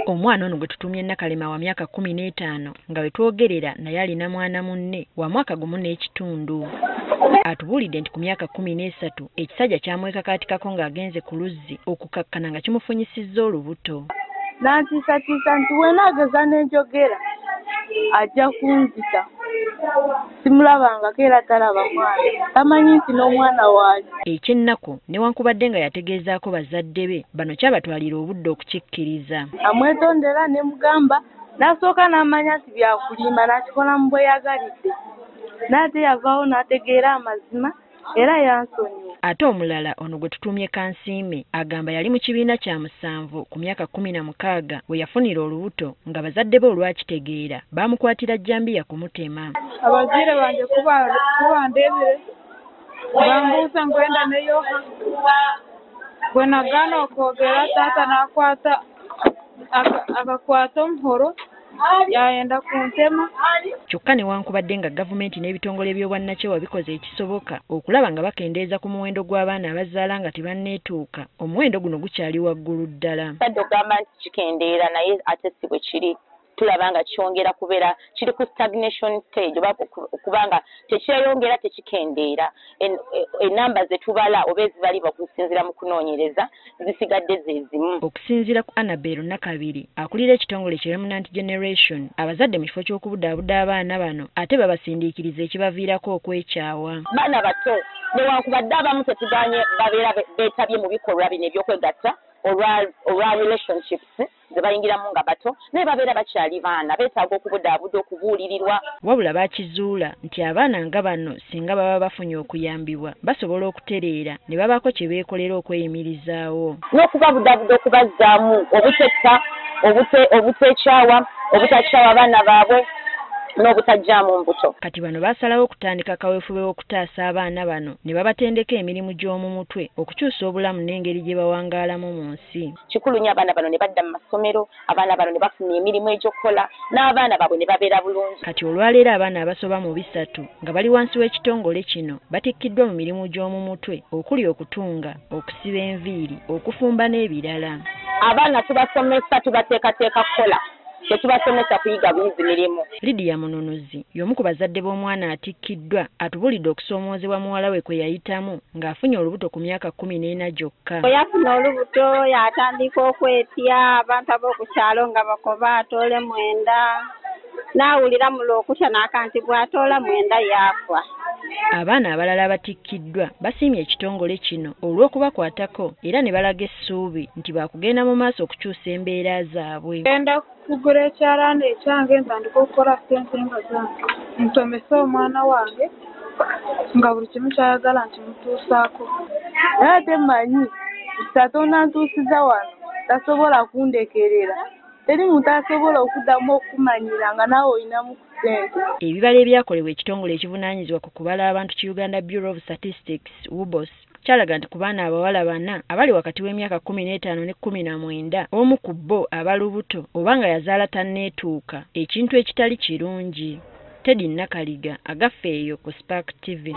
Omwana ono gwe tutuumye Nakalema wa myaka 15 nga we twogerera naye alina mwana munne wa mwaka 1 n'ekitundu. Atubuulidde nti ku myaka 13 ekisajja kyamwekakaatikako ng'agenze ku luzzi okukakkana nga kimufunyisizza olubuto. Nantiisatiisa nti bwe naageza n'enjogera ajja kunzita. Simulabangako era talaba mwana, tamanyi nti n'omwana waali. Ekyennaku newankubadde nga yategeezaako bazadde be, bano kyabatwalira obudde okukikkiriza. Amwetondera ne mugamba n'asooka n'amanya nti byakulimba n'akikola mu bweyagalidde. N'ate yavaawo n'ategeera amazima era yansonyiwa. Ate omulala ono gwe tutuumye Kansiime agamba yali mu kibiina kya 7 ku myaka 16 we yafunira olubuto nga bazadde be olwakitegeera baamukwatira jjambiya kumutema. Abazaire bange kubandebire bambuuza ngwenda neyoha bwe nagaana okwogera taata n'akwata akakwata omuhoro yayenda kuntema. Kyokka newankubadde nga gavumenti n'ebitongole by'obwannakyewa bikoze ekisoboka okulaba nga bakendeeza ku muwendo gw'abaana abazaala nga tebanneetuuka, omuwendo guno gukyali waggulu ddala. Sadde ogamba nti kikendeera naye ate si bwe kiri. Tulaba nga kyongera kubeera kiri ku stagnation stage oba kubanga tekyeyongera tekikendeera. Ennamba ze tubala oba ezibalibwa okusinziira mu kunoonyereza zisigadde ze zimu. Okusinziira ku Annabel Nakabiri akulira ekitongole ki Remnant Generation, abazadde mu kifo ky'okubudaabuda abaana bano ate babasindiikiriza ekibaviirako okwekyawa. Baana bato newankubadde abamu tetuganye babeera beetabye mu bikolwa bino ebyokwegatta olwa relationships ze bayingiramu nga bato, naye babeera bakyali baana beetaaga okubudaabuda okubuulirirwa. Wabula bakizuula nti abaana nga bano singa baba bafunye okuyambibwa basobola okutereera ne babaako kye beekolera okweyimirizaawo. N'okubabudaabuda okubazzaamu obutetta, obutekyawa, obutakyawa abaana baabwe n'obutajjaamu mbuto. Kati bano baasalawo okutandika kaweefube w'okutaasa abaana bano ne babatendeka emirimu gy'omu mutwe okukyusa obulamu n'engeri gye bawangaalamu mu nsi. Kikulu nnyo abaana bano ne badda mu masomero, abaana bano ne bafuna emirimu egy'okukola n'abaana baabwe ne babeera bulungi. Kati olwaleero abaana abasoba mu 3 nga bali wansi w'ekitongole kino batikkiddwa mu mirimu gy'omu mutwe okuli okutunga, okusiba enviiri, okufumba n'ebirala. Abaana tubasomesa tubateekateeka kukola. Tetubasomesa kuyiga buyizi mirimu. Lydia Mununuzi y'omu ku bazadde b'omwana atikkiddwa atubuulidde okusoomoozebwa muwala we kwe yayitamu ng'afunye olubuto ku myaka 14 gyokka. Bwe yafuna olubuto yatandika okwetya abantu ab'oku kyalo nga bakoba atoole mwenda, n'awulira mulo okutya n'aka nti bw'atoola mwenda yaafa. Abaana abalala abatikkiddwa basiimye ekitongole kino olw'okubakwatako era ne balaga essuubi nti baakugenda mu maaso okukyusa embeera zaabwe. Ngenda kugula ekyalaani ekyange ntandike okukola ssente nga zange, nsomese omwana wange nga buli kimu ky'ayagala nkimutuusaako. Naye ate mmanyi nti Katonda ntuusiza wano tasobola kundekerera. Teri muntu asobola okuddamu okumanyira nga naawe olinamu ku ssente. Ebibalo ebyakolebwa ekitongole ekivunaanyizibwa ku kubala abantu ki Uganda Bureau of Statistics UBOS kyalaga nti ku baana abawala 4 abali wakati w'emyaka 15 ne 19 omu ku bo aba lubuto oba nga yazaala tanneetuuka, ekintu ekitali kirungi. Teddy Nakaliga agaffe eyo ku Spark TV.